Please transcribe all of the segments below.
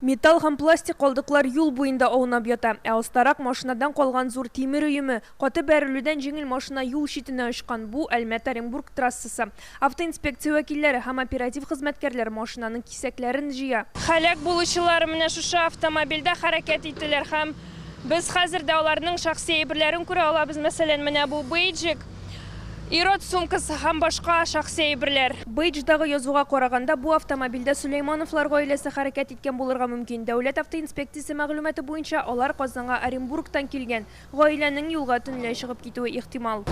Металл һәм пластик калдыклар юл буенда аунап ята. Ә астарак машинадан калган зур тимер өеме. Каты бәрелүдән җиңел машина юл читенә очкан. Бу, Әлмәт-Оренбург трассасы. Автоинспекция вәкилләре һәм оператив хезмәткәрләр машинаның кисәкләрен җыя. Һәлак булучылар менә шушы автомобильдә хәрәкәт иттеләр һәм без хәзер дә аларның шәхси әйберләрен күрә алабыз. Мәсәлән, менә бу бейджик, ир-ат сумкасы һәм башка шәхси әйберләр. Бейдждагы язуга караганда, бу автомобильдә Сөләймановлар гаиләсе хәрәкәт иткән булырга мөмкин. Дәүләт автоинспекциясе мәгълүматы буенча, алар Казанга Оренбургтан килгән. Гаиләнең юлга төнлә чыгып китүе ихтимал.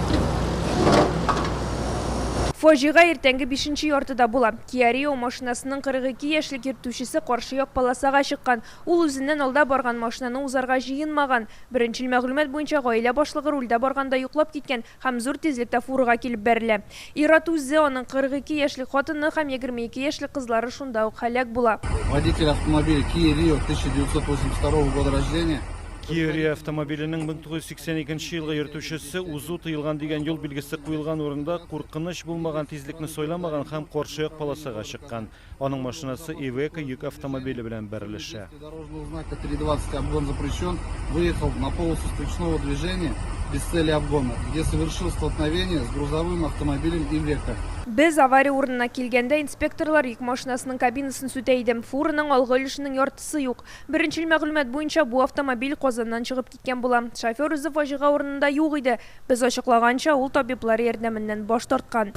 Фаҗига иртәнге бишенче яртыда була. Kia Rio машинасының 42 яшьлек йөртүчесе каршы як полосага чыккан. Ул үзеннән алда барган машинаны узарга җыенмаган. Беренчел мәгълүмат буенча, гаилә башлыгы рульдә барганда йоклап киткән һәм зур тизлектә фурага килеп бәрелә. Ир-ат үзе, аның 42 яшьлек хатыны һәм 22 яшьлек кызлары шунда ук һәлак була. Водитель автомобиля Kia Rio 1982 года рождения. Kia Rio автомобиленең 1982 елгы йөртүчесе узу тыелган дигән юл билгесе куелган урында куркыныч булмаган тизлекне сайламаган һәм каршы як полосага чыккан. Аның машинасы Ивеко йөк автомобиле белән бәрелешә. Дорожного знака 3.20 обгон запрещен, выехал на полосу встречного движения без цели обгона, где совершил столкновение с грузовым автомобилем Ивеко. Без авария урынына килгәндә инспекторлар йөк машинасының кабинасын сүтә иде. Фураның алгы өлешенең яртысы юк. Беренчел мәгълүмат буенча, бу автомобиль Казаннан чыгып киткән була. Шофер үзе фаҗига урынында юк иде. Без ачыклаганча, ул табиблар ярдәменнән баш тарткан.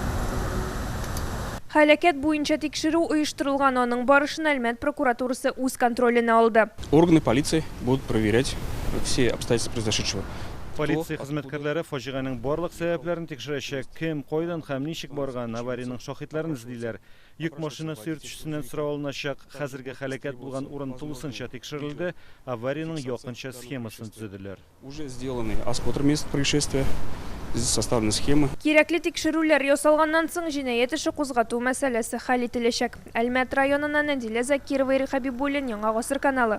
Һәлакәт буенча тикшерү оештырылган, аның барышын Әлмәт прокуратурасы үз контроленә алды. Органы полиции будут проверять все обстоятельства произошедшего. Полиция хезмәткәрләре фаҗиганең барлык сәбәпләрен тикшерәчәк, кем, кайдан һәм ничек барган, авариянең шаһитларын эзлиләр. Йөк машинасы йөртүчесеннән сорау алыначак. Хәзерге һәлакәт булган урын тулысынча тикшерелде, авариянең якынча схемасын төзеделәр. Уже сделаны осмотр мест происшествия, составлены схемы. Кирәкле тикшерүләр ясалганнан соң җинаять эше кузгату мәсьәләсе хәл ителәчәк. Әлмәт районыннан Әдилә Закирова, Ирек Хәбибуллин, Яңа Гасыр каналы.